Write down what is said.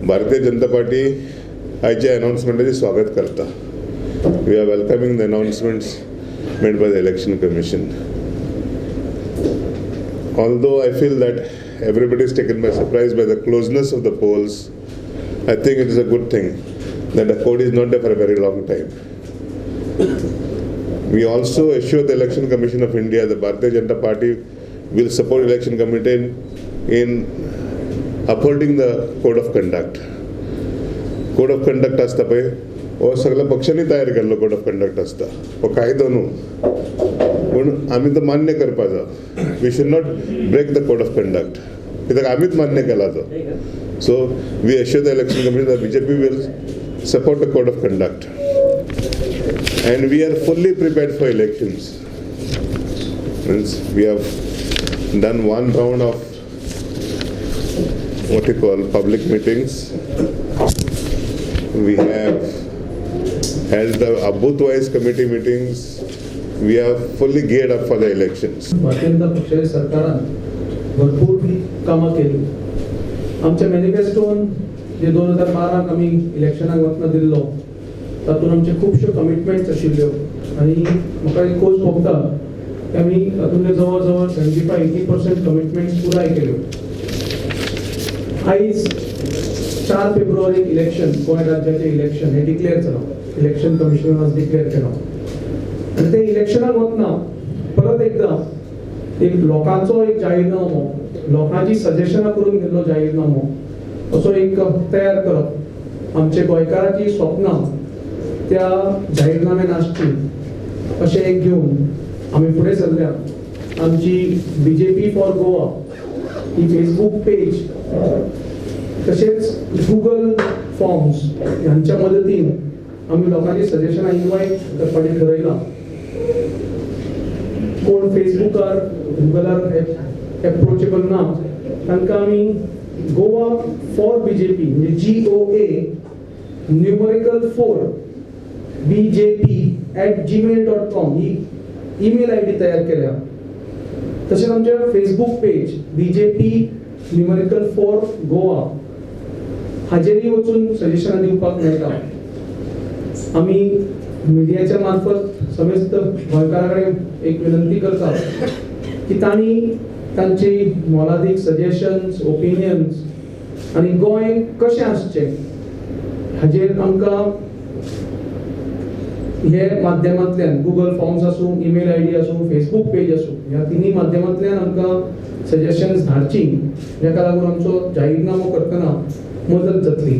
Bharatiya Janata party आयच्या अनाउन्समेंटाचें स्वागत करता. We are welcoming the announcements made by the Election Commission. Although I feel that everybody is taken by surprise by the closeness of the polls, I think it is a good thing that the code is not there for a very long time. We also assure the Election Commission of India, the Bharatiya Janata Party will support Election Committee in upholding the code of conduct. Code of conduct आसता पळय, हो सगळ्या पक्षांनी तयार केल्लो code of conduct आसता. हो कायदो न्हू, पूण आमी तो मान्य करपा जाय. We should not break the code of conduct, कित्याक आमीच मान्य केला तो. So we assure the Election Commission, the BJP will support the code of conduct and we are fully prepared for elections. Means we have done one round of what you call public meetings. We have held the booth wise committee meetings. We are fully geared up for the elections. Bharatiya Janata पक्षाच्या सरकारान भरपूर कामां केली. आमच्या मॅनिफेस्टोन जे 2012क आमी इलेक्शनाक वतना दिल्लो, तातूंत आमचे खुबश्यो कमिटमेंट्स आशिल्ल्यो आनी म्हाका एक खोस भोगता की आमी तातूंतले जवळ जवळ 75-80% कमिटमेंट्स पुराय केल्यो. आयज 4 फेब्रुवारीक इलेक्शन, गोंय राज्याचें इलेक्शन हें डिक्लेअर जालां. इलेक्शन कमिशनान आज डिक्लेअर केलां आनी ते इलेक्शनाक वतना परत एकदां एक लोकांचो एक जाहीरनामो, लोकांची सजेशनां करून गेल्लो जाहीरनामो असो एक तयार करप, आमचे गोंयकाराची स्वप्नां त्या जाहीरनाम्यान आसची अशें एक घेवन आमी फुडें सरल्या. आमची बीजेपी फॉर गोवा ही फेसबूक पेज तशेंच गुगल फॉर्म्स ह्यांच्या मदतीन आमी लोकांची सजेशनां इनवायट करपाचें ठरयलां. कोण फेसबुकार, गुगलार एप्रोचेबल ना, तांकां आमी गोवा फॉर बीजेपी म्हणजे goa4bjp@gmail.com ही ईमेल आयडी तयार केल्या. तशेंच आमच्या फेसबूक पेज BJP4 Goa हाजेरय वचून सजेशनां दिवपाक मेळटा. आमी मिडियाच्या मार्फत समेस्त गोंयकारां कडेन एक विनंती करता की तांणी तांची मोलादीक सजेशन्स, ओपिनियन्स आनी गोंय कशें आसचें हाजेर आमकां हे माध्यमांतल्यान, गुगल फॉर्म्स आसूं, ईमेल आयडी आसूं, फेसबूक पेज आसूं, ह्या तिनूय माध्यमांतल्यान आमकां सजेशन्स धाडची, जाका लागून आमचो जाहीरनामो करतना मदत जातली.